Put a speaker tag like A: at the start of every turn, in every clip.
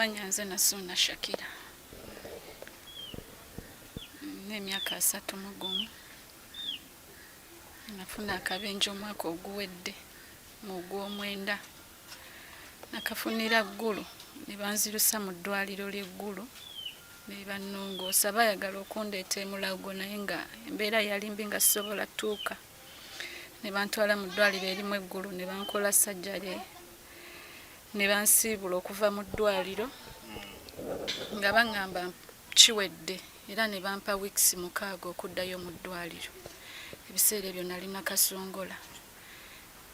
A: Amanya nze Nasuuna Shakira, nina emyaka 31. Nafuna akabenje omwaka oguwedde mu Gwomwenda. Nakafunira Ggulu ne banzirusa mu ddwaliro ly'e Ggulu ne bannongoosa. Baayagala okundeeta e Mulago naye nga embeera yali mbi nga sisobola tuuka. Ne bantwala mu ddwaliro erimu e Ggulu ne bankola sajjale ne bansiibula okuva mu ddwaliro nga baŋŋamba kiwedde era ne bampa wiikisi 6 okuddayo mu ddwaliro. Ebiseera ebyo nali Nakasongola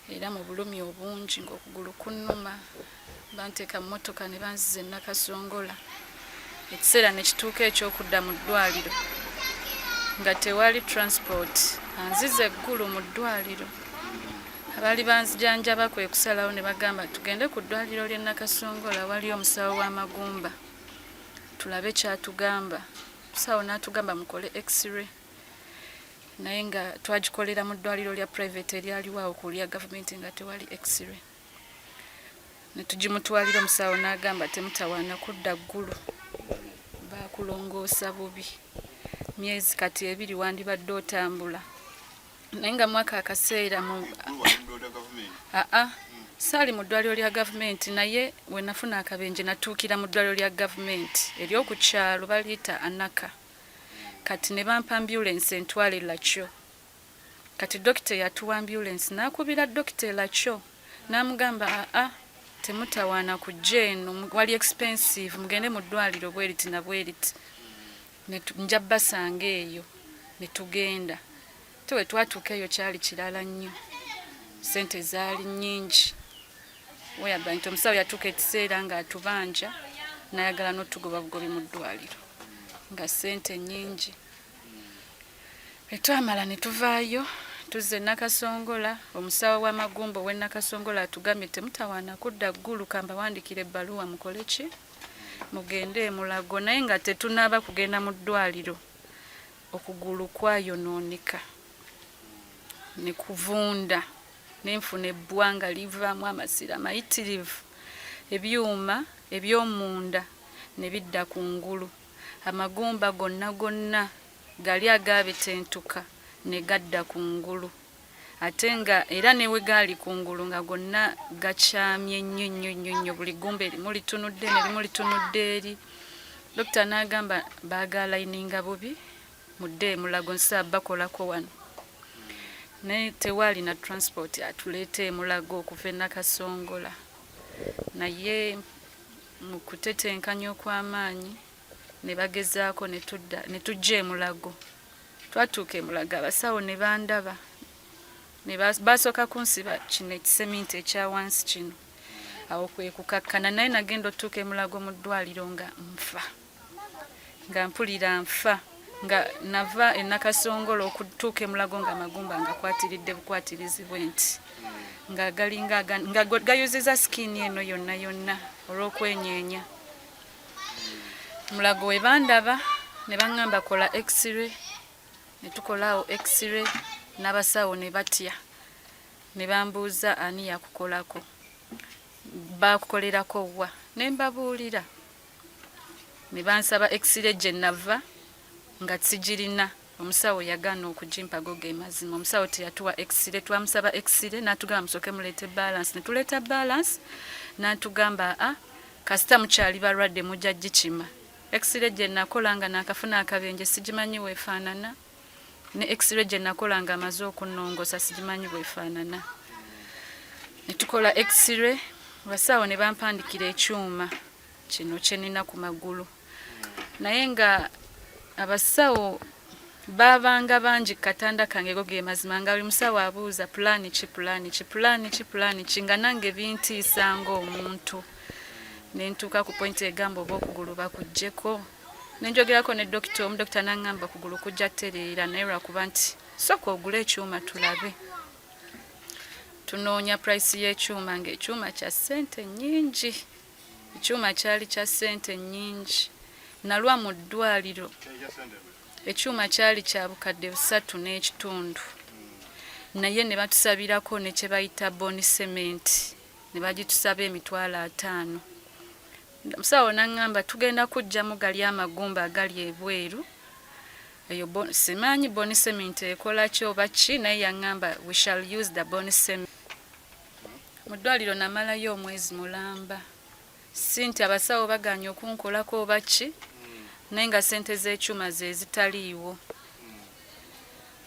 A: era mu bulumi obungi ng'okugulu kunnuma, banteeka mu mmotoka ne banziza e Nakasongola. Ekiseera ne kituuka eky'okudda mu ddwaliro nga tewali transport anziza e Ggulu mu ddwaliro. Abaali banzijanjaba kwe kusalawo ne bagamba tugende ku ddwaliro ly'e Nakasongola waliyo omusawo w'amagumba tulabe ky'atugamba. Omusawo n'atugamba mukole x-ray naye nga twagikolera mu ddwaliro lya private eryaliwo awo ku lya gavumenti nga tewali x-ray. Ne tugimutwalira omusawo n'agamba temutawaana kudda Ggulu, baakulongoosa bubi. Myezi kati 2 wandibadde otambula. Naye nga mwaka akaseera mu aa saali mu ddwaliro lya gavumenti, naye we nafuna akabenje natuukira mu ddwaliro lya gavumenti ery'oku kyalo baliyita Anaka. Kati ne bampa ambulensi entwala e Lakyo. Kati dokita eyatuwa ambulensi n'akubira dokita e Lakyo n'amugamba aa temutawaana kujja eno, wali expensive, mugende mu ddwaliro bweriti na bweriti, nja basanga eyo. Ne tugenda. Ate we twatuuka eyo kyali kirala nnyo, ssente zaali nnyingi whereby nti omusawo yatuuka ekiseera ng'atubanja n'ayagala n'otugoba bugobi mu ddwaliro nga ssente nnyingi. Bwe twamala ne tuvaayo tuzze e Nakasongola, omusawo w'amagumba ow'e Nakasongola atugambye temutawaana kudda Ggulu, kambawandiikire ebbaluwa mukole ki, mugende e Mulago. Naye nga tetunaaba kugenda mu ddwaliro okugulu kwayonooneka ne kuvunda ne nfuna ebbwa nga livaamu amasira mayitirivu, ebyuma eby'omunda ne bidda ku ngulu, amagumba gonna gonna gali agaabetentuka ne gadda ku ngulu ate nga era ne we gaali ku ngulu nga gonna gakyamye nnyo nnyo nnyo nnyo, buli ggumba erimu litunudde eno erimu litunudde eri. Dokita n'agamba baagaalayininga bubi, mudde e Mulago nsaba bakolako wano. Naye tewaali na transport atuleeta e Mulago okuva e Nakasongola. Naye mu kutetenkanya okw'amaanyi ne bagezaako ne tudda ne tujja e Mulago. Twatuuka e Mulago abasawo ne bandaba ne basooka kunsiba kino ekiseminti ekya wansi kino, awo kwe kukakkana. Naye nagenda otuuka e Mulago mu ddwaliro nga nfa, nga mpulira nfa, nga nava e Nakasongola okutuuka e Mulago nga amagumba ngakwatiridde bukwatirizi bwe nti nga galinga nga gayuziza skin eno yonna yonna olw'okwenyeenya. Mulago we bandaba ne baŋŋamba kola x-ray, ne tukola awo x-ray n'abasawo ne batya ne bambuuza ani yakukolako, baakukolerako wa, ne mbabuulira ne bansaba x-ray gye nava nga sigirina. Omusawo yagaana okugimpa, go ge mazima. Omusawo teyatuwa x-ray, twamusaba x-ray n'atugamba musooke muleete balance, ne tuleeta balance n'atugamba a kasita mukyali balwadde mujja gikima. X-ray gye nakola nga naakafuna akabenje sigimanyi weefaanana, ne x-ray gye nakola nga amaze okunnongoosa sigimanyi bwefaanana. Ne tukola x-ray, abasawo ne bampandikira ekyuma kino kye nnina ku magulu. Naye nga abasawo baabanga bangi ku katanda kange, go ge mazima, nga buli musawo abuuza pulaani ki, pulaani ki, pulaani ki, pulaani ki, nga nange bintiisa ng'omuntu. Ne ntuuka ku point egamba oba okugulu bakuggyeko. Ne njogerako ne dokita omu, dokita n'aŋŋamba okugulu kujja ttereera naye lwakuba nti sooka ogule ekyuma tulabe. Tunoonya price y'ekyuma ng'ekyuma kya ssente nnyingi. Ekyuma kyali kya ssente nnyingi. Nalwa mu ddwaliro. Ekyuma kyali kya bukadde busatu n'ekitundu. Naye ne batusabirako ne kye bayita bone cement ne bagitusaba emitwalo 50. Omusawo n'aŋŋamba tugenda kuggyamu gali amagumba agali ebweru. Eyo simanyi bone cement ekola ki oba ki, naye yaŋŋamba we shall use the bone cement. Mu ddwaliro namalayo omwezi mulamba, si nti abasawo bagaanye okunkolako oba ki, naye nga ssente z'ekyuma ze zitaliiwo.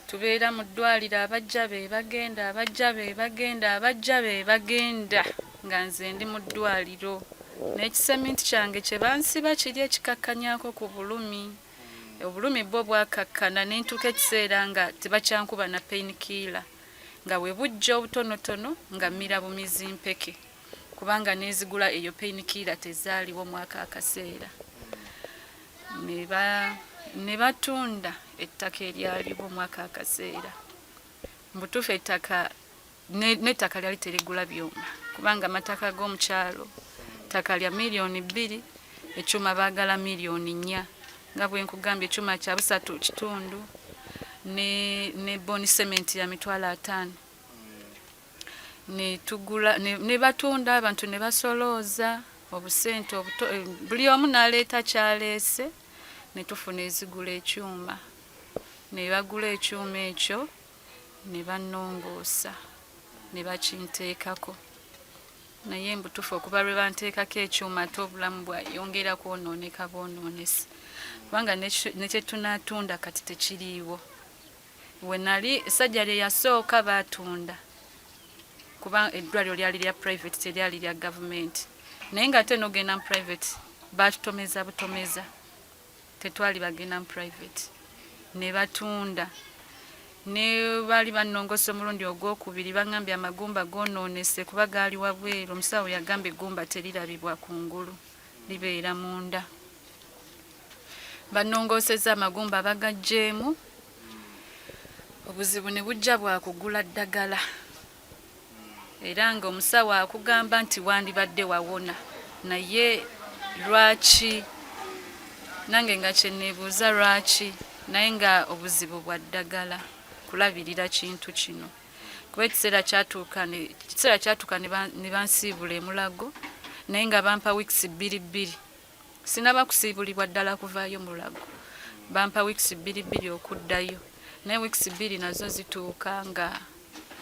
A: Tubeera mu ddwaliro, abajja be bagenda, abajja be bagenda, abajja be bagenda, nga nze ndi mu ddwaliro n'ekiseminti kyange kye bansiba kiri ekikakkanyaako ku bulumi. Obulumi bwo bwakakkana ne ntuuka ekiseera nga tebakyankuba na pain killer, nga bwe bujja obutonotono nga mmira bumizi mpeke, kubanga neezigula eyo pain killer tezaaliwo mwaka akaseera. Ne batunda ettaka eryaliwo mwaka akaseera. Mu butuufu ettaka n'ettaka lyali terigula byuma, kubanga amataka g'omukyalo ttaka lya 2 miliyoni, ekyuma baagala 4 miliyoni. Nga bwe nkugambye, ekyuma kya 3.5 ne bone cement ya 50,000. Ne tugula ne batunda, abantu ne basolooza obusente obuto, buli omu n'aleeta kyaleese, ne tufuna ezigula ekyuma. Ne bagula ekyuma ekyo ne bannongoosa ne bakinteekako. Naye mbutuufu okuva lwe banteekako ekyuma, ate obulamu bwayongera kwonooneka bwonoonesi, kubanga ne kye tunaatunda kati tekiriiwo. We nali sajjali eyasooka baatunda, kuba eddwaliro lyali lya private, teryali lya gavumenti. Naye ng'ate n'ogenda mu private baatutomeza butomeza, tetwali bagenda mu private. Ne batunda, ne baali bannongosa omulundi ogwokubiri, baŋŋambye amagumba goonoonese kuba gaali wabweru. Omusawo yagamba eggumba terirabibwa kungulu, libeera munda. Bannongoosezza amagumba bagaggyeemu, obuzibu ne bujja bwakugula ddagala, era nga omusawo akugamba nti wandibadde wawona, naye lwaki? Nange nga kyeneebuuza lwaki, naye nga obuzibu bwa ddagala kulabirira kintu kino. Kuba ekiseera kyatuuka ne bansiibula emulago, naye nga bampa weeks bbiri bbiri. Sinaba kusiibulibwa ddala kuvaayo mulago, bampa weeks bbiri bbiri okuddayo, naye weeks 2 nazo zituuka nga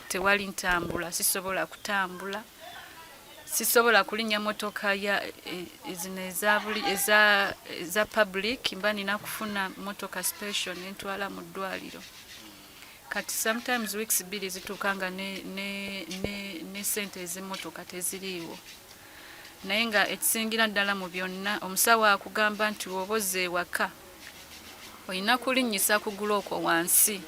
A: tewali ntambula. Sisobola kutambula, sisobola kulinnya motoka ya zino eza public, mba nina kufuna motoka special nentwala mu ddwaliro. Kati sometimes weeks 2 zituuka nga ne sente ez'emmotoka teziriiwo. Naye nga ekisingira ddala mu byonna, omusawo akugamba nti woba ozza ewaka olina kulinnyisa kugulu okwo wansi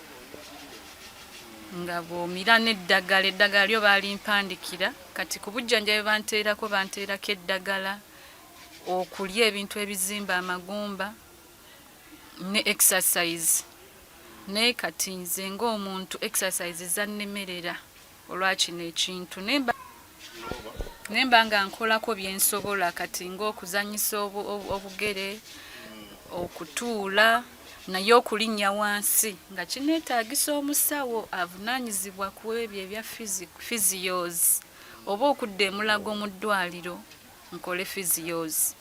A: nga bw'omira n'eddagala. Eddagala lyo baalimpandikira. Kati ku bujjanjabi banteerako eddagala, okulya ebintu ebizimba amagumba ne exercise. Naye kati nze ng'omuntu exercise zannemerera olwakino ekintu, naye mba nga nkolako byensobola, kati ng'okuzanyisa obugere, okutuula, naye okulinnya wansi nga kineetaagisa omusawo avunaanyizibwa ku ebyo ebya physios, oba okudda emulago mu ddwaliro nkole physios.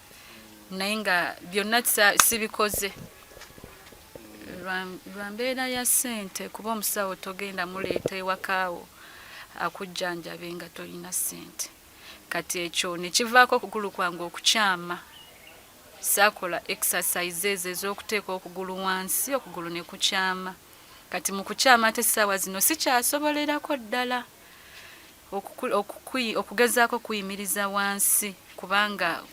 A: Naye nga byonna sibikoze lwa mbeera ya ssente, kuba omusawo togenda muleeta ewakaawo akujjanjabe nga tolina ssente. Kati ekyo ne kivaako okugulu kwange okukyama. Saakola exercise ezo ez'okuteeka okugulu wansi, okugulu ne kukyama. Kati mu kukyama ate essaawa zino sikyasobolerako ddala okugezaako kuyimiriza wansi, kubanga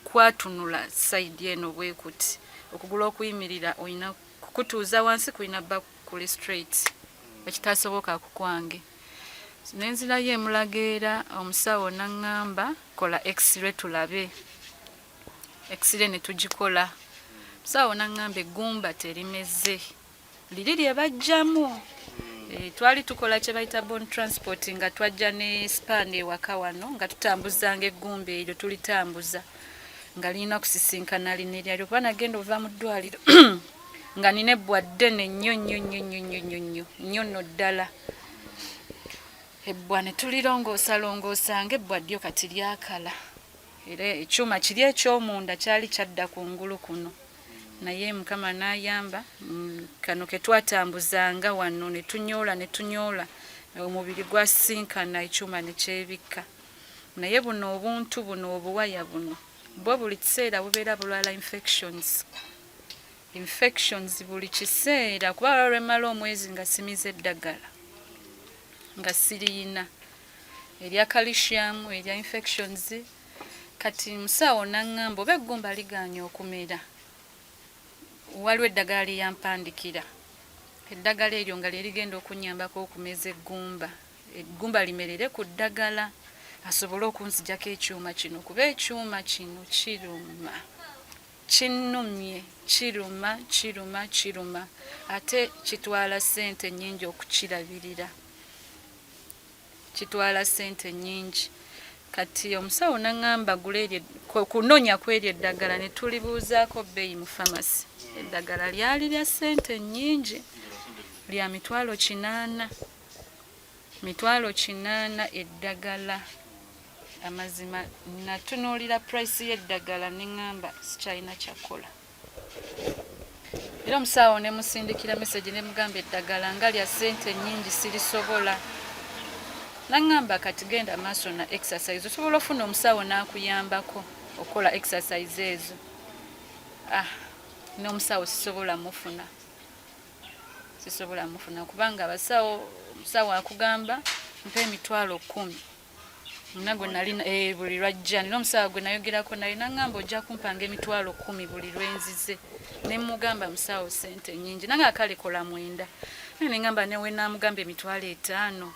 A: kwatunula side eno bwe kuti. Okugulu okuyimirira olina kukutuuza wansi, kulina bba kuli straight, ekitasoboka ku kwange. Nenzirayo emulago era omusawo naŋŋamba kola x-ray tulabe. X-ray ne tugikola, omusawo naŋŋamba eggumba terimeze, liri lye bajjamu. Twali tukola kye bayita bone transport, nga twajja ne span ewaka wano nga tutambuzanga eggumba eryo, tulitambuza nga lirina kusisinkana lino eryalyo, kuba nagenda ova mu ddwaliro nga nina ebbwa ddene nnyo nnyo nnyo nnyo nnyo nnyo nnyo nnyo nno ddala. Ebbwa ne tulirongoosalongoosa nga ebbwa ddyo kati lyakala. Era ekyuma kiri eky'omunda kyali kyadda ku ngulu kuno, naye Mukama n'ayamba. Kano ke twatambuzanga wano ne tunyoola ne tunyoola, omubiri gwasinkana ekyuma ne kyebikka. Naye buno obuntu buno, obuwaya buno, bwo buli kiseera bubeera bulwala infections, infections buli kiseera, kuba waliwo lwemmala omwezi nga simize eddagala, nga siriyina erya calcium, erya infections. Kati musawo naŋŋamba oba eggumba ligaanye okumera, waliwo eddagala lyeyampandikira. Eddagala eryo nga lyerigenda okunnyambako okumeza eggumba, eggumba limerere ku ddagala, asobole okunzijako ekyuma kino, kuba ekyuma kino kiruma, kinnumye, kiruma, kiruma, kiruma, ate kitwala ssente nnyingi okukirabirira, kitwala ssente nnyingi. Kati omusawo naŋŋamba gula eryo, kunoonya ku eryo eddagala, ne tulibuuzaako bbeeyi mu famasi. Eddagala lyali lya ssente nnyingi, lya 800,000, 800,000 eddagala. Amazima natunuulira price y'eddagala ne ŋŋamba sikyalina kyakola. Era omusawo ne musindikira message ne mugamba eddagala nga lya ssente nnyingi, sirisobola. Naŋŋamba kati genda maaso na exercise, osobola ofuna omusawo n'akuyambako okukola exercise ezo. Ah, n'omusawo sisobola mufuna, sisobola mufuna, kubanga abasawo, omusawo akugamba mpa 100,000. Nina gwe nali buli lwajja, nina omusawo gwe nayogerako naye, naŋŋamba ojja kumpanga 100,000 buli lwenzize. Ne mugamba musawo ssente nnyingi, nange akale kola 9. Naye ne ŋŋamba newe naamugamba 50,000,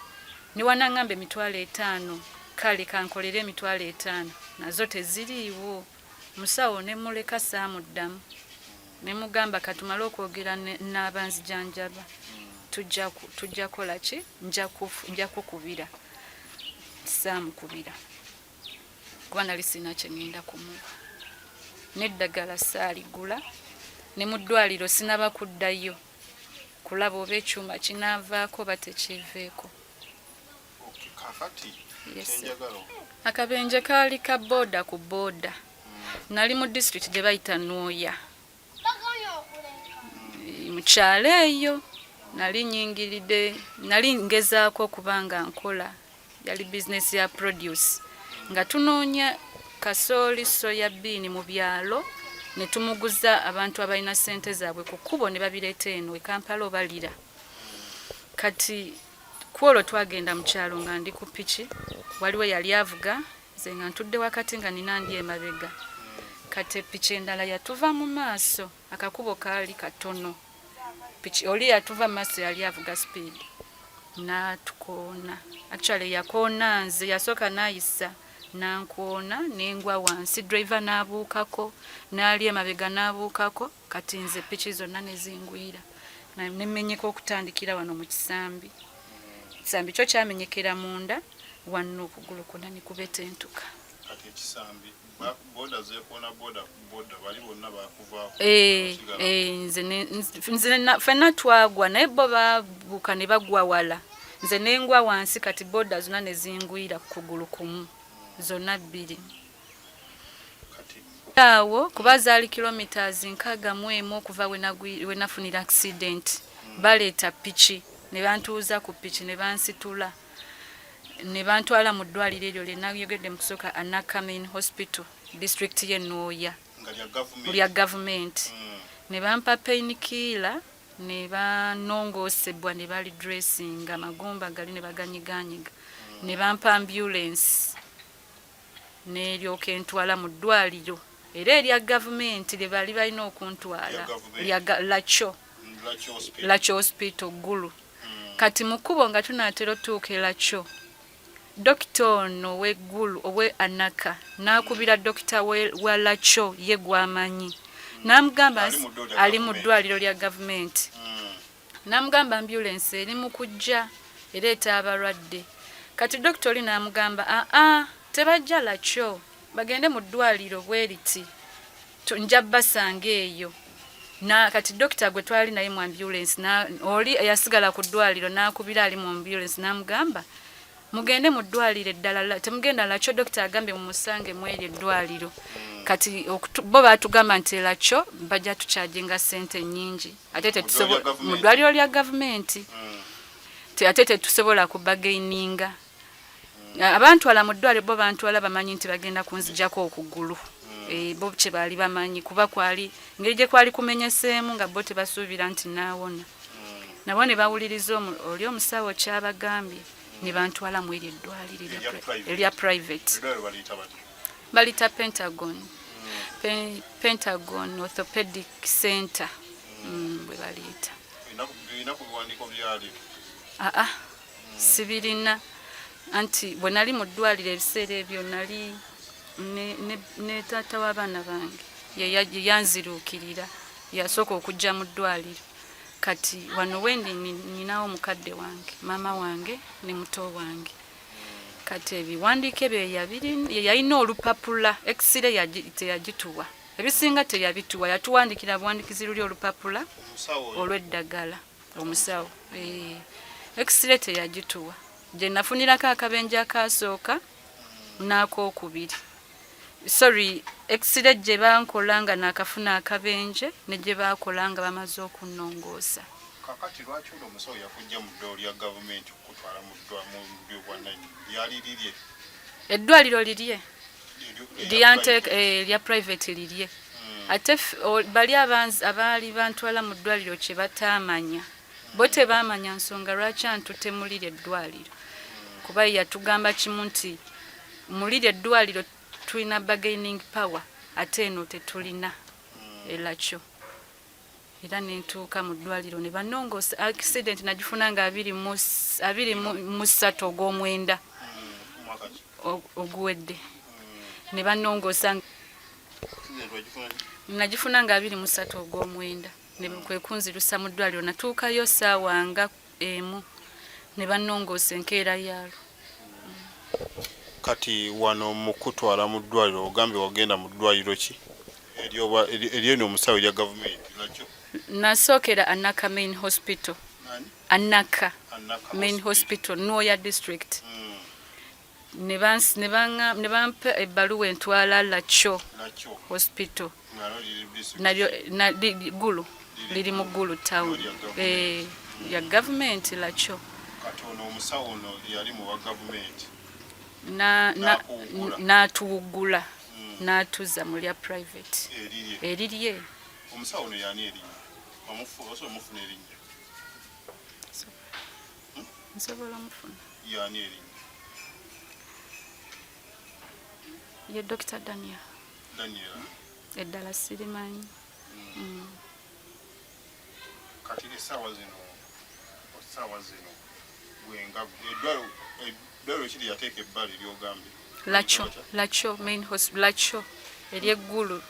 A: ne wanaŋŋamba 50,000, kale kankolere 50,000, nazo teziriiwo. Musawo ne muleka, saamuddamu. Ne mugamba katumale okwogera n'abanzijanjaba, tujja kola ki, nja kukubira. Saamukubira kuba nali sirina kye ŋŋenda kumuwa, n'eddagala saaligula, ne mu ddwaliro sinaba kuddayo kulaba oba ekyuma kinaavaako oba tekiiveeko.
B: Kakati
A: Yes, sir.
B: kyenjagala
A: Akabenje kaali ka booda ku booda. Nali mu disitulikiti gye bayita Nwoya, mu kyalo eyo. Nali nyingiridde, nali ngezaako okuba nga nkola, yali bizinesi ya produce, nga tunoonya kasooli, soya bean mu byalo, ne tumuguza abantu abalina ssente zaabwe ku kkubo, ne babireeta eno e Kampala oba Lira. Kati ku olwo twagenda mu kyalo nga ndi ku piki, waliwo yali avuga, nze nga ntudde wakati nga nina ndi emabega. Kati epiki endala yatuva mu maaso, akakubo kaali katono, piki oli yatuva mu maaso yali avuga speed n'atukoona. Actually yakoona nze, yasooka n'ayisa nankoona, nengwa wansi, driver n'abuukako, n'ali emabega n'abuukako. Kati nze piki zonna nezingwira, nemenyeka okutandikira wano mu kisambi. Ekisambi kyo kyamenyekera munda wano, okugulu kwonna nikubetentuka.
B: Kati ekisambi boda zekoona boda ku boda, bali bonna bakuvaako?
A: Eh,
B: osigala?
A: Eh, nze ffenna twagwa, naye bo babuuka ne bagwa wala, nze nengwa wansi. Kati boda zonna ne zingwira ku kugulu kumu zonna bbiri.
B: Kati
A: Awo kuba zaali kilometers 61 okuva we nafunira accident. Baleeta piki ne bantuuza ku piki ne bansitula ne bantwala mu ddwaliro eryo lye nayogedde mu kusooka, Anaka Main Hospital, district y'e Nwoya.
B: Nga lya gavumenti?
A: Lya gavumenti. Ne bampa painkiller, ne banongoosebwa, ne bali dressing amagumba gali ne baganyiganyiga, ne bampa ambulance neryoka entwala mu ddwaliro era erya gavumenti lye baali balina okuntwala.
B: Lya gavumenti.
A: Lya Lakyo.
B: Lakyo Hospital.
A: Lakyo Hospital, Ggulu. Kati mu kkubo nga tunaatera otuuka e Lakyo, dokita ono ow'eggulu, owe Anaka, n'akubira dokita wa Lakyo ye gw'amanyi, n'amugamba
B: Ali mu ddwaliro lya
A: ali mu
B: gavumenti.
A: Ddwaliro lya gavumenti. N'amugamba ambulance eri mu kujja ereeta abalwadde. Kati dokita oli n'amugamba, aa, tebajja Lakyo, bagende mu ddwaliro bweriti, nja basanga eyo. Na kati dokita gwe twali naye mu ambulance, na oli eyasigala ku ddwaliro n'akubira ali mu ambulance n'amugamba Mugende mu ddwaliro eddala, temugenda Lakyo, dokita agambye mumusange mweri eddwaliro. Kati bo batugamba nti Lakyo bajja tucharginga sente nnyingi, ate tetusobola mu ddwaliro lya gavumenti, ate tetusobola kubargaininga. Abantwala mu ddwaliro bo bantwala bamanyi nti bagenda kunzijako okugulu. Bo kye baali bamanyi, kuba kwali engeri gye kwali kumenyeseemu nga bo tebasuubira nti naawona. Nabo ne bawuliriza oli omusawo kyabagambye, ne bantwala mu eryo eddwaliro erya private, balita Pentagon, Pentagon Orthopedic Center, bwe baliyita. Aa, sibirina. Anti bwe nali mu ddwaliro ebiseera ebyo nali ne taata w'abaana bange, yanziruukirira, yasooka okujja mu ddwaliro. Kati wano wendi ninawo mukadde wange, maama wange ne muto wange. Kati ebiwandiiko ebyo yalina olupapula, x-ray teyagituwa, ebisinga teyabituwa, yatuwandikira buwandikizi luli olupapula olw'eddagala. Omusawo x-ray teyagituwa, gye nafunirako akabenje akasooka n'akookubiri. Sorry, x-ray gye bankola nga nakafuna akabenje ne gye bakola nga bamaze okunnongoosa.
B: Kakati lwaki olwo omusawo yakujja mu ddwaliro lya gavumenti okutwala mu bwannannyini? Lyali lirye?
A: Eddwaliro lirye lya private lirye. Ate bali abaali bantwala mu ddwaliro kye bataamanya, bo tebaamanya nsonga lwaki antutte muliri eddwaliro, kuba yatugamba kimu nti muliri eddwaliro tulina bargaining power, ate eno tetulina elakyo. Era nentuuka mu ddwaliro ne banongoosa. Accident nagifuna nga 23 ogw'omwenda oguwedde, ne banongoosa. Nagifuna nga 23 ogw'omwenda, kwe kunzirusa mu ddwaliro. Natuukayo saawa nga 1 ne banongoosa enkeera yaalwo.
B: Kati wano mu kutwala mu ddwaliro ogambye wagenda mu ddwaliro ki eryeno omusawo erya gavumenti nakyo?
A: Nasookera Anaka Main Hospital. Anaka Main Hospital, Nwoya District. Ne bampa ebbaluwa entwala Lakyo Hospital, nalyo Gulu, liri mu Gulu town, ya gavumenti Lakyo.
B: Kati ono omusawo ono yali mu wa gavumenti?
A: N'atuwugula n'atuza mu lya private erirye.
B: Omusawo ono yani erinnya? Osobola omufuna erinnya?
A: Nsobola omufuna.
B: Yani erinnya?
A: Ye Dr Daniel.
B: Daniel?
A: Eddala sirimanyi.
B: Kati essaawa zino gwenga eddwaliro kiri yateeka ebbali lyogambye?
A: Lakyo, Lakyo Main Hospital, Lakyo eryeggulu.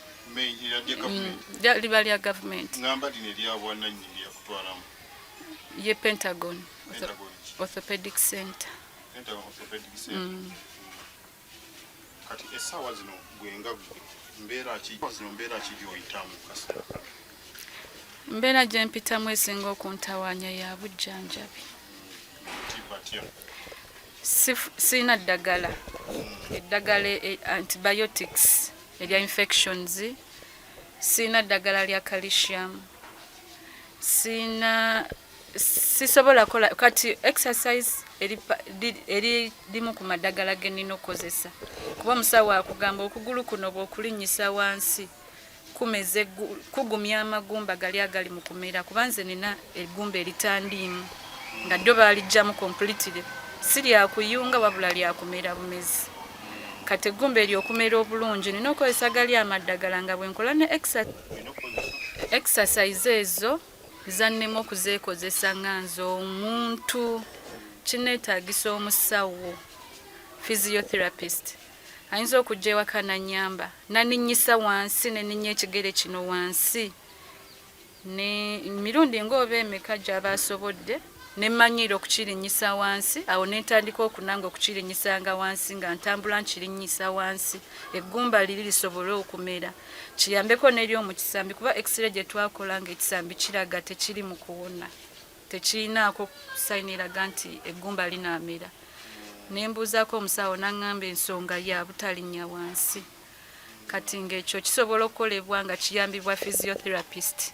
A: Liba lya gavumenti.
B: Ngamba lino eryabwanannyini yakutwalamu.
A: Ye Pentagon Orthopedic Center.
B: Pentagon Orthopedic Center. Kati essaawa zino gwenga gwe mbeera ki zino, mbeera ki gyoyitamu kaseera kano?
A: Mbeera gye mpitamu esinga okuntawaanya ya bujjanjabi.
B: Batya?
A: Sirina ddagala, eddagala antibiotics erya infections, sirina ddagala lya calcium, sirina, sisobola kola kati exercise eri limu ku maddagala ge nnina okukozesa, kuba omusawo akugamba okugulu kuno bw'okulinnyisa wansi kumeza kugumya amagumba gali agali mu kumera, kuba nze nina eggumba eritandiimu nga ddyo baalijjamu completely, si lyakuyunga wabula lyakumera bumezi. Kati eggumba eryo okumera obulungi nina okukozesa gali amaddagala nga bwe nkola ne exercise ezo zannema okuzeekozesa nga nze omuntu. Kineetaagisa omusawo physiotherapist ayinza okujja ewaka nanyamba naninnyisa wansi, neninnya ekigere kino wansi ne mirundi ng'oba emeka gy'aba asobodde, nemmanyiira okukirinnyisa wansi. Awo nentandika okunanga okukirinnyisanga wansi nga ntambula nkirinnyisa wansi, eggumba liri lisobole okumera, kiyambeko n'ery'omu kisambi, kuba x-ray gye twakola nga ekisambi kiraga tekiri mu kuwona, tekirinaako sign eraga nti eggumba linaamera. Ne mbuuzaako omusawo n'aŋŋamba ensonga ya butalinnya wansi. Kati ng'ekyo kisobola okukolebwa nga kiyambibwa physiotherapist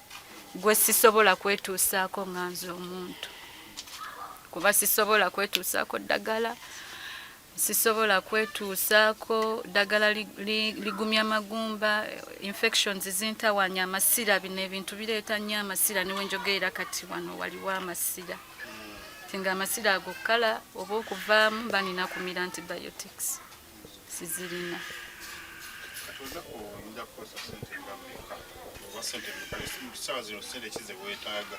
A: gwe sisobola kwetuusaako nga nze omuntu, kuba sisobola kwetuusaako ddagala, sisobola kwetuusaako ddagala ligumya magumba, infections zintawaanya, amasira, bino ebintu bireeta nnyo amasira. Ne wenjogerera kati wano waliwo amasira, ti nga amasira ago kala oba okuvaamu mba nina kumira antibiotics, sizirina.
B: Kati olunaku oyinza kukozesa sente nga mmeka oba sente mmeka? Ssaawa zino sente ki ze weetaaga,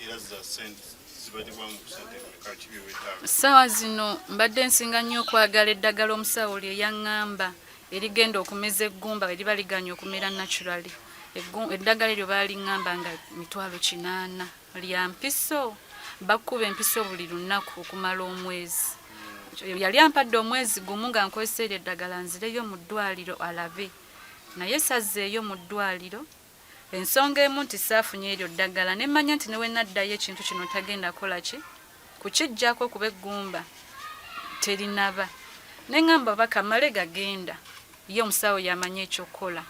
B: era za sente zibalibwamu sente mmeka, ki bye weetaaga?
A: Ssaawa zino mbadde nsinga nnyo okwagala eddagala omusawo lye yaŋŋamba erigenda okumeza eggumba eriba liganye okumera naturally. Eddagala eryo baaliŋŋamba nga 800,000, lya mpiso, bakkuba empiso buli lunaku okumala omwezi. Yali ampadde omwezi gumu nga nkozesa eryo eddagala nzireyo mu ddwaliro alabe, naye sazzeeyo mu ddwaliro. Ensonga emu nti saafunye eryo ddagala, ne mmanya nti ne we naddayo ekintu kino tagenda kola ki kukiggyako kuba eggumba terinaba. Ne ŋŋamba oba kamale gagenda, ye omusawo yamanyi ekyokukola,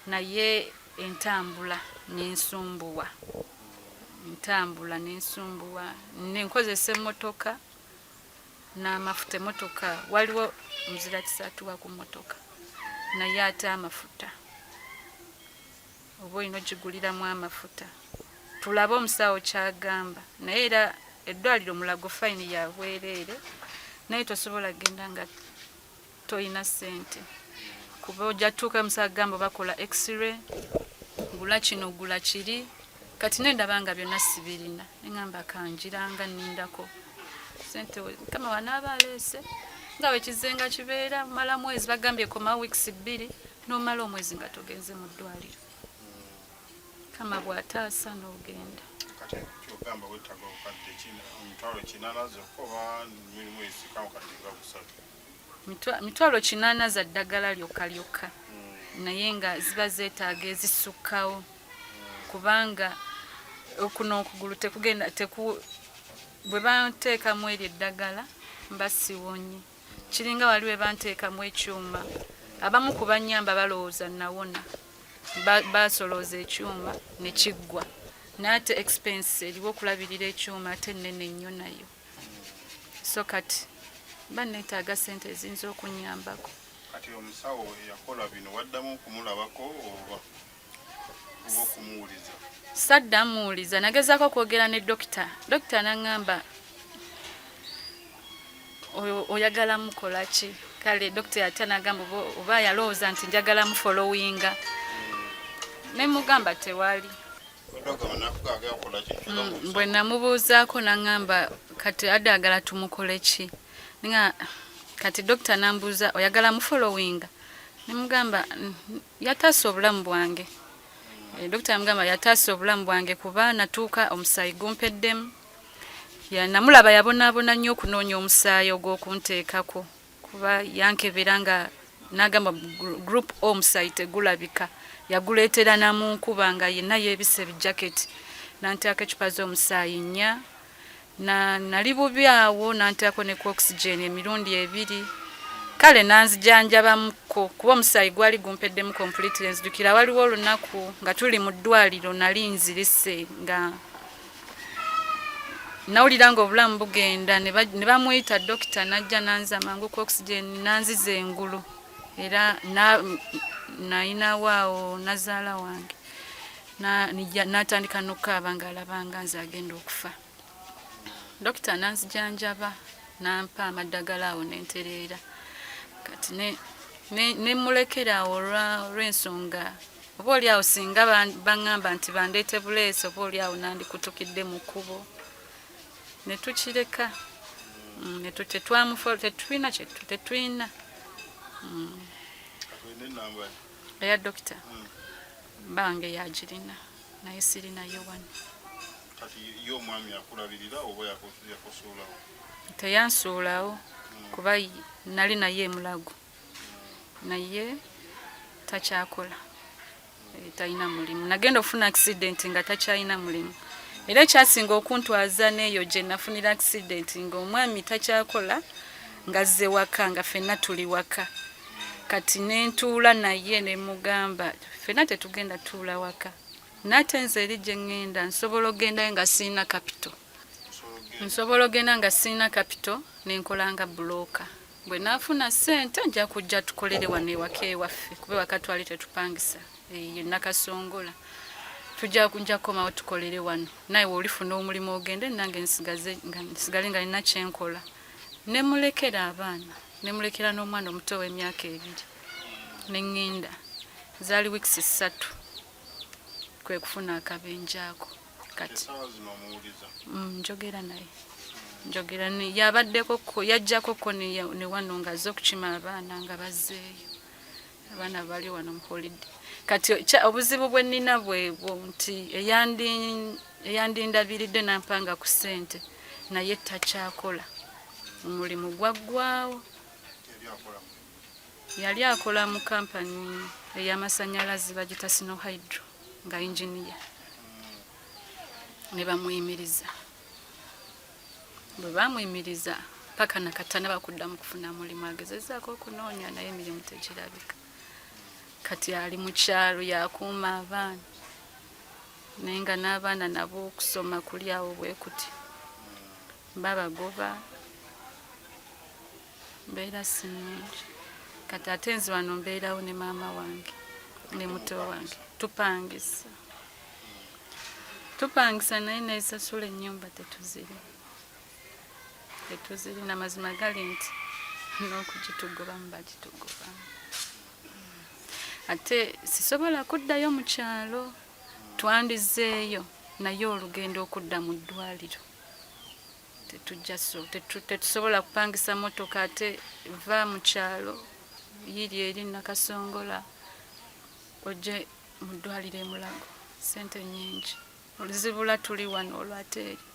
A: naye entambula nensumbuwa, entambula nensumbuwa, nenkozesa emmotoka n'amafuta. Emmotoka waliwo muzira kisaatuwa ku mmotoka, naye ate amafuta oba olina ogiguliramu amafuta. Tulabe omusawo kyagamba, naye era eddwaliro Mulago fine ya bwereere, naye tosobola genda nga toyina ssente, kuba ojja tuuka musawo agamba bakola x-ray, gula kino, gula kiri. Kati nendaba nga byonna sibirina, neŋamba kanjiranga nnindako sente kama wanaaba aleese nga wekizenga kibeera mala mwezi, bagambye koma weeks 2, n'omala omwezi nga togenze mu ddwaliro, kama bw'ataasa n'ogenda.
B: Kati kyogamba weetaaga obukadde 800,000 zokka oba mirimu esika obukadde nga 3?
A: 800,000 za ddagala lyokka lyokka, naye nga ziba zeetaaga ezisukkawo, kubanga okuno okugulu tekugenda teku bwe banteekamu eryo eddagala mba siwonye. Kiringa wali bwe banteekamu ekyuma, abamu ku bannyamba balowooza nawona, basolooza ekyuma ne kiggwa, naye ate expense eriwo okulabirira ekyuma ate nnene nnyo nayo. So kati mba neetaaga sente eziyinza okunnyambako.
B: Kati omusawo eyakola bino waddamu okumulabako oba okumuwuliza?
A: Saddamu muwuliza. Nagezaako okwogera ne dokita, dokita naŋŋamba, "Oyagala mukola ki?" Kale dokita yatya nagamba oba yalowooza nti njagala mufollowinga, ne mugamba tewali.
B: Odogamba nakugaga akola ki?
A: Bwe namubuuzaako naŋŋamba, kati adde agala tumukole ki? Nga kati dokita nambuuza, oyagala mufollowinga? Nemugamba, yataasa obulamu bwange." Dokita yamugamba yataasa obulamu bwange kuba natuuka omusaayi gumpeddemu. Namulaba yabonaabona nnyo okunoonya omusaayi ogw'okunteekako, kuba yankebera nga n'agamba group O omusaayi tegulabika. Yaguleetera namunkuba nga yenna yeebisse ebijaketi, nanteekako ecupa z'omusaayi nnya. Na nali bubi awo, nanteekako ne ku oxygen emirundi ebiri. Kale nanzijanjabamuko kuba omusaayi gwali gumpeddemu completely. Nzijukira waliwo olunaku nga tuli mu ddwaliro, nali nzirise nga nawulira nga obulamu bugenda, ne bamuyita dokita najja nanza mangu ku oxygen, nanziza engulu, era nayinawo awo nazaala wange n'atandika n'okukaaba ng'alabanga nze agenda okufa. Dokita nanzijanjaba, nampa amaddagala awo nentereera. Kati nemulekera awo olw'ensonga oba oli awo singa baŋŋamba nti bandeete buleesi, oba oli awo nandikutukidde mu kkubo ne tukireka. Tetulina tetulina Eya dokita bange yagirina, naye sirinayo wano.
B: Kati ye omwami akulabirira oba yakusuulawo?
A: Teyansuulawo, kuba nali naye emulago, naye takyakola. Talina mulimu. Nagenda okufuna accident nga takyalina mulimu, era ekyasinga okuntwaza n'eyo gye nafunira accident nga omwami takyakola. Ngazze waka nga ffenna tuli waka. Kati ne ntuula naye ne mugamba ffenna tetugenda tuula waka. Nate nze eri gye ŋŋenda nsobola okugendayo nga sirina kapito. Nsobola okugenda nga sirina kapito ne nkola nga bbulooka. Bwe naafuna ssente nja kujja tukolere wano ewaka ewaffe kuba ewaka twali tetupangisa eyo Nakasongola. Tujja nja kukomawo tukolere wano. Naawe bw'olifuna omulimu ogende nange nsigaze nsigale nga nina kye nkola. Ne mulekera abaana ne mulekera n'omwana omuto ow'emyaka 2 ne ŋŋenda. Zaali wiikisi 3 kwe kufuna akabenje ako. Kati njogera naye. Njogera yabaddeko yajjako ko ne wano ng'azze okukima abaana nga bazzeeyo. Abaana bali wano mu holiday. Kati obuzibu bwe nnina bwebwo nti eyandindabiridde n'ampanga ku ssente naye takyakola. Omulimu gwaggwawo. Yali akola mu kampani ey'amasannyalaze bagiyita Sinohydro nga engineer. Ne bamuyimiriza. Bwe baamuyimiriza paka nakatana bakuddamu kufuna mulimu agezezzaako okunoonya naye emirimu tegirabika. Kati ali mu kyalo yakuuma abaana. Naye nga n'abaana nabo okusoma kuli awo bwe kuti. Babagoba. Mbeera si nnungi. Kati ate nze wano mbeerawo ne maama wange ne muto wange. Tupangisa. Tupangisa naye neesasula ennyumba tetuziri. Tetuziri n'amazima gali nti n'okugitugobamu bagitugobamu. Ate sisobola kuddayo mu kyalo, twandizzeeyo naye olugendo okudda mu ddwaliro. Tetujja tetusobola kupangisa mmotoka ate va mu kyalo yiri eri Nakasongola ojje mu ddwaliro e Mulago. Ssente nnyingi. Oluzibula tuli wano olwate eri.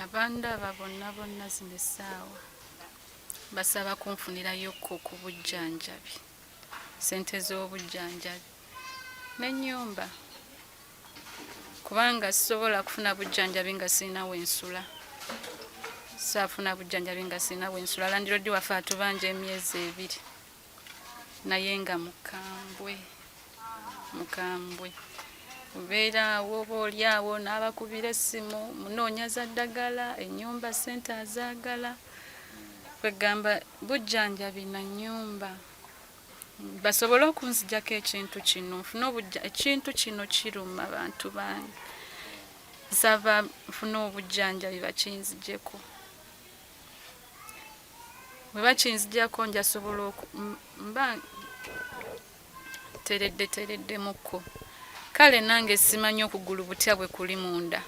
A: Abandaba bonna bonna zino essaawa basaba kunfunirayokko ku bujjanjabi, ssente z'obujjanjabi n'ennyumba kubanga sisobola kufuna bujjanjabi nga sirina we nsula. Saafuna bujjanjabi nga sirina we nsula. Landiroodi waffe atubanja emyezi 2 naye nga mukambwe mukambwe. Obeera awo oba oli awo n'abakubira essimu munoonya za ddagala, ennyumba ssente azaagala. Kwegamba bujjanjabi na nnyumba. Basobole okunzigyako ekintu kino nfune ekintu kino kiruma abantu bange. Nsaba nfune obujjanjabi bakinzigyeko. Bwe bakinzigyako nja sobola mba teredde tereddemukko. Kale nange simanyi okugulu butya bwe kuli munda.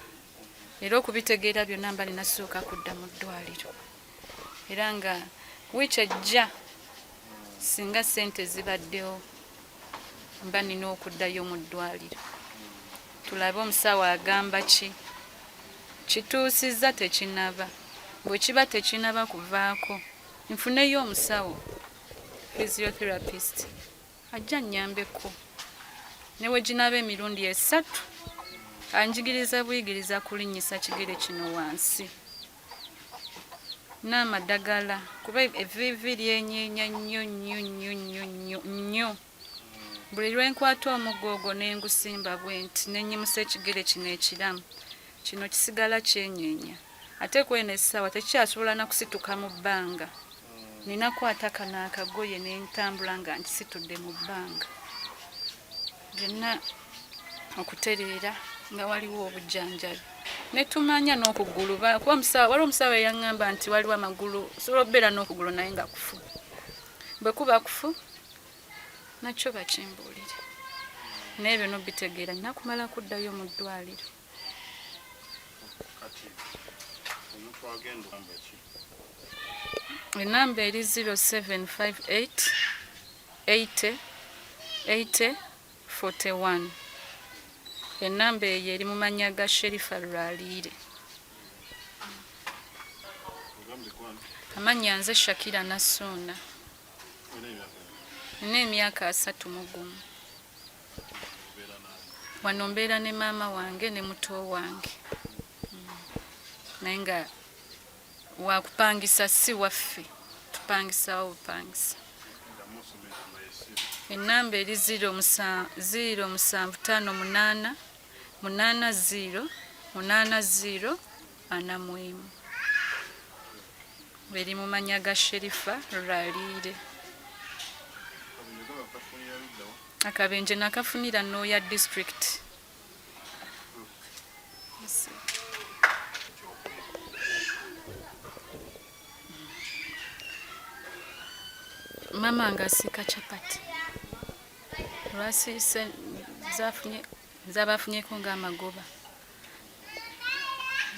A: Era okubitegeera byonna mba nina sooka kudda mu ddwaliro. Era nga wiiki ejja singa ssente zibaddewo mba nina okuddayo mu ddwaliro. Tulabe omusawo agamba ki. Kituusizza tekinaba. Bwe kiba tekinaba kuvaako nfuneyo omusawo physiotherapist ajja annyambeko. Ne bwe ginaaba emirundi 3 anjigiriza buyigiriza kulinnyisa kigere kino wansi. N'amadagala kuba evviivi lyenyeenya nnyo nnyo nnyo nnyo nnyo nnyo. Buli lwe nkwata omuggo ogwo ne ngusimba bwe nti ne nnyimusa ekigere kino ekiramu kino kisigala kyenyeenya. Ate kweno essaawa tekikyasobola na kusituka mu bbanga. Nina kwata kano akagoye ne ntambula nga nkisitudde mu bbanga. Byonna okutereera nga waliwo obujjanjabi. Ne tumanya n'okugulu kuba waliwo omusawo eyaŋŋamba nti waliwo amagulu osobola okubeera n'okugulu naye nga kufu. Bwe kuba kufu nakyo bakimbuulire. Naye byonna obitegeera nina kumala kuddayo mu ddwaliro. Enamba eri 0758 80 80 41. Enamba eyo eri mu mannya ga Sherifa Lwaliire. Amannya nze Shakira Nassuuna. Nina emyaka 31. Wano mbeera ne maama wange ne muto wange. Naye nga wakupangisa si waffe, tupangisawo bupangisa. Ennamba eri 0758 80 80 41. Eri mu mannya ga Sherifa Rwaliire. Akabenje nakafunira Nwoya district. Mama nga asiika chapati. Lwasiise zafunye zabafunyeko ng'amagoba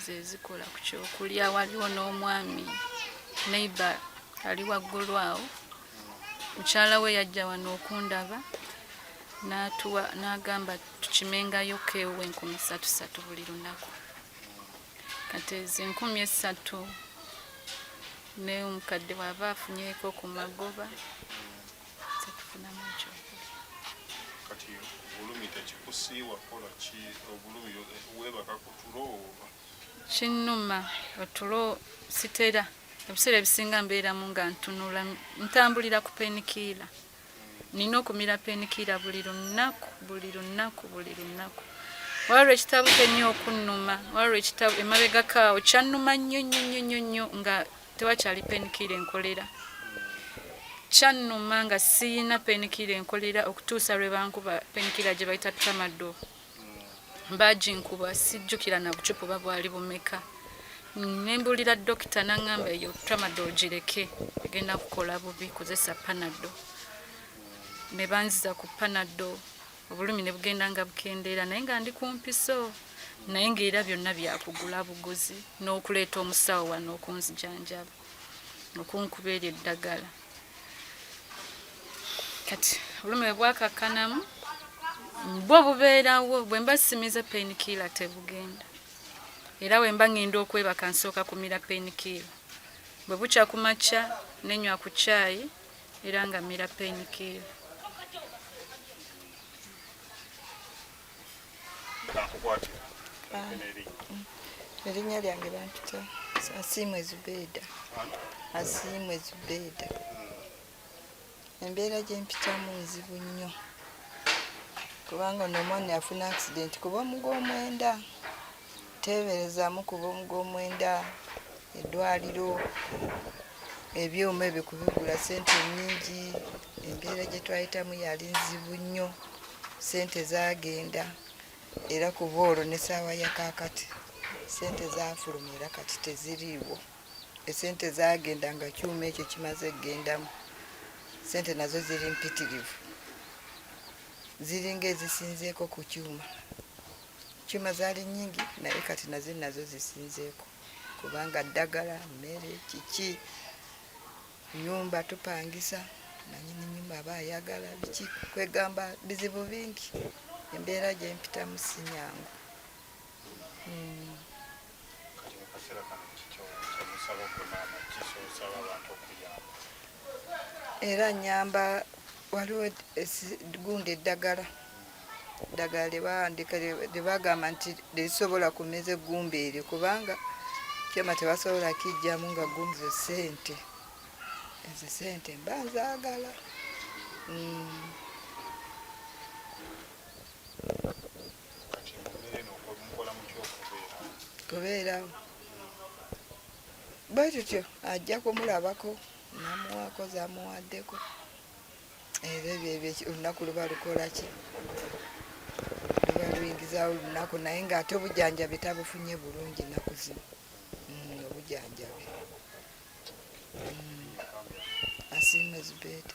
A: ze zikola ku kyokulya. Waliwo n'omwami neighbor ali waggulu awo, mukyala we yajja wano okundaba n'atuwa n'agamba tukimengayo keewo 3,000 buli lunaku. Kati ezo 3,000 ne omukadde bw'aba afunyeeko ku magoba tetufunamu ekyokulya.
B: Kati obulumi tekikusiiwa kola ki? Obulumi weebaka ku tulo oba?
A: Kinnuma otulo sitera, ebiseera ebisinga mbeeramu nga ntunula, ntambulira ku painkiller. Nina okumira painkiller buli lunaku, buli lunaku, buli lunaku. Waliwo ekitabuka ennyo okunnuma, waliwo ekitabu emabegako awo kyannuma nnyo nnyo nnyo nnyo nnyo nga tewakyali painkiller enkolera. Kyannuma nga siyina painkiller enkolera okutuusa lwe bankuba painkiller gye bayita tramadol. Baginkuba sijjukira na bucupa oba bwali bumeka. Ne mbuulira dokita n'aŋŋamba eyo tramadol gireke, egenda kukola bubi, kozesa panadol. Ne banziza ku panadol, obulumi ne bugenda nga bukendeera naye nga ndi ku mpiso, naye ng'era byonna byakugula buguzi n'okuleeta omusawo wano okunzijanjaba, okunkuba eryo eddagala. Kati obulumi bwe bwakakkanamu bwo bubeerawo, bwe mba simize painkiller tebugenda. Era bwe mba ŋŋenda okwebaka nsooka kumira painkiller. Bwe bukya ku makya nenywa ku caayi era nga mmira painkiller.
C: Erinnya lyange bampita Asiimwe Zubeeda. Asiimwe Zubeeda. Embeera gye mpitamu nzibu nnyo kubanga ono omwana yafuna accident kuba omugw'omwenda, teeberezaamu kuba omugw'omwenda, eddwaliro, ebyuma ebyo kubigula ssente nnyingi. Embeera gye twayitamu yali nzibu nnyo, ssente zaagenda era kuba olwo n'essaawa ya kaakati ssente zaafuluma era kati teziriiwo. Essente zaagenda nga kyuma ekyo kimaze kugendamu, ssente nazo ziri mpitirivu, ziringa ezisinzeeko ku kyuma. Kyuma zaali nnyingi naye kati nazo nazo zisinzeeko kubanga ddagala, mmere, kiki, nnyumba tupangisa, nannyini nnyumba aba ayagala biki, kwegamba bizibu bingi. Embeera gye mpitamu si nnyangu.
B: Kati mu kaseera kano kiki kyemusaba gwe maama, ki ky'osaba abantu okuyamba?
C: Era nnyamba waliwo gundi eddagala, eddagala lye bawandiika lye bagamba nti terisobola kumeza eggumba eryo kubanga kyuma tebasobola kiggyamu nga gundi zo ssente, ezo ssente mba nzaagala.
B: Kati mu mbeera eno mukola mutya okubeerawo?
C: Kubeerawo bwe tutyo ajja kumulabako n'amuwaako z'amuwaddeko era ebyo ebyo olunaku luba lukola ki, luba luyingizaawo olunaku naye ng'ate obujjanjabi tabufunye bulungi nnaku zino. Obujjanjabi. Asiimwe Zubeeda.